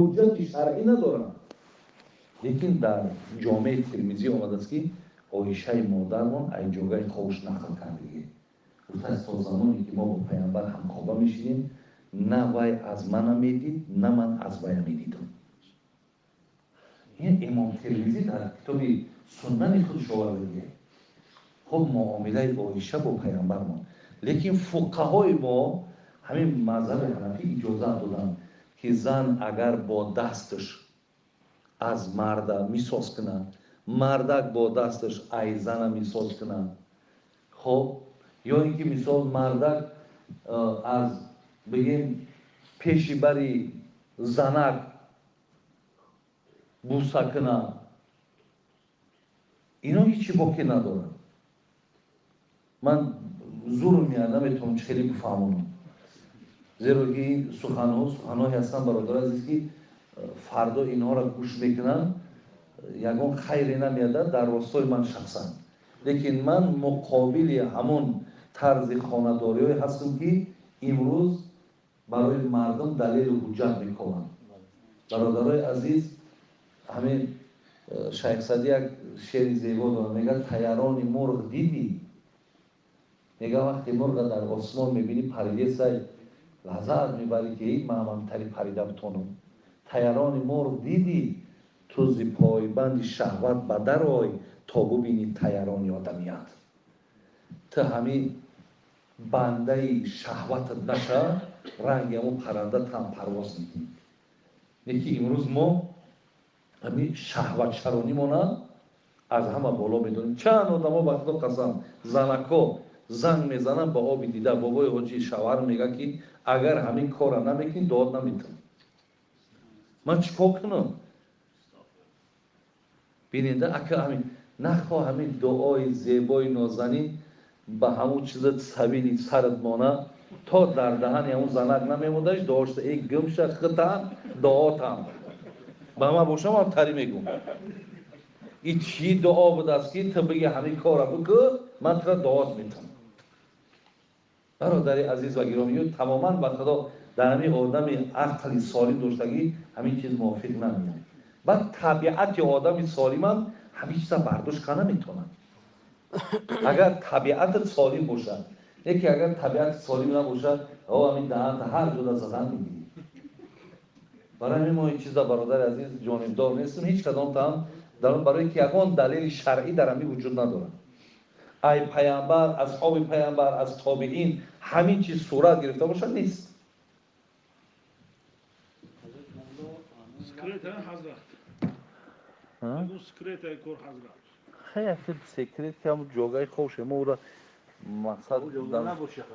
Ҳуҷҷати шаръӣ надоранд. Лекин дар Ҷомеи Термизӣ омадааст, ки Оишаи модармон ай ҷогаи ховш нақл кардагӣ. Гуфтааст, то замоне ки мо бо пайғамбар ҳамхоба мешидем, на вай аз мана медид, на ман аз вая медидам. Ин Имом Термизӣ дар китоби Суннани худш овардагӣ. Хуб, муомилаи Оиша бо пайғамбармон. Лекин фуқаҳои мо ҳамин мазҳаби ҳанафӣ иҷозат доданд, ки зан агар бо дасташ аз марда мисоз кунад, мардак бо дасташ ай зана мисоз кунад, хоб, ё ин ки мисол мардак аз бигем пеши бари занак буса кунад, ино ҳечи боке надорад. Ман зур меяд, наметавонам чӣ хеле бифаҳмонам, зеро ки ин суханҳо суханҳое ҳастанд, бародари азиз, ки фардо инҳоро гӯш мекунанд, ягон хайре намеядад дар ростои ман шахсан. Лекин ман муқобили ҳамон тарзи хонадориҳое ҳастам, ки имрӯз барои мардум далелу ҳуҷҷат мекунанд. Бародарои азиз, ҳамин Шайх Саъдӣ як шеъри зебо дорад, мегӯяд: таярони мурғ дидӣ? Мегӯяд, вақте мурға дар осмон мебинӣ, паридесай, лаззат мебарӣ, ки эй, ман ҳам тари парида битонам. Таярони мурғ дидӣ? Ту зи пойбанди шаҳват ба дарой, то бубинӣ таярони одамият. Ту ҳамин бандаи шаҳватат наша, ранги ҳамон парранда там парвоз мекунӣ. Лекин имрӯз мо ҳамин шаҳватшаронимона аз ҳама боло медонем. Чанд одамо, ба Худо қасам, занако занг мезананд ба оби дида: бобои ҳоҷӣ, шавҳар мегӯяд, ки агар ҳамин корра намекунӣ, дуот наметавонӣ. Ман чӣ кор кунам? Бинеда, ака, ҳамин нахоҳ ҳамин дуои зебои нозанин ба ҳамун чиза сабили сарат мона, то дар даҳани ҳамун занак намемодаш, дуошта эй гумша хитам дуотам. Ба ман бошам ҳам тари мегум. И чӣ дуо будааст, ки ту бигӣ ҳамин корра бикӯ, ман тура дуот метавонам? Бародари азиз ва гиромӣ, тамоман ба Худо дар ҳамин одами ақли солим доштагӣ ҳамин чиз мувофиқ намеяд. Баъд табиати одами солимам ҳамин чиза бардошт карда наметавонад. Агар табиатат солим бошад, яке агар табиати солим набошад, о ҳамин даҳанта ҳар ҷода задан мегирӣ. Барои ҳамин мо ин чиза, бародари азиз, ҷонибдор нестем ҳеҷ кадом там дар он, барои ки ягон далели шаръӣ дар ҳамин вуҷуд надорад. Ай пайғамбар, асҳоби пайғамбар, аз тобеин ҳамин чиз сурат гирифта бошад, нест. Хеле секрет ки ҳамун ҷогаи ховше мо ура мақсад. Набошад.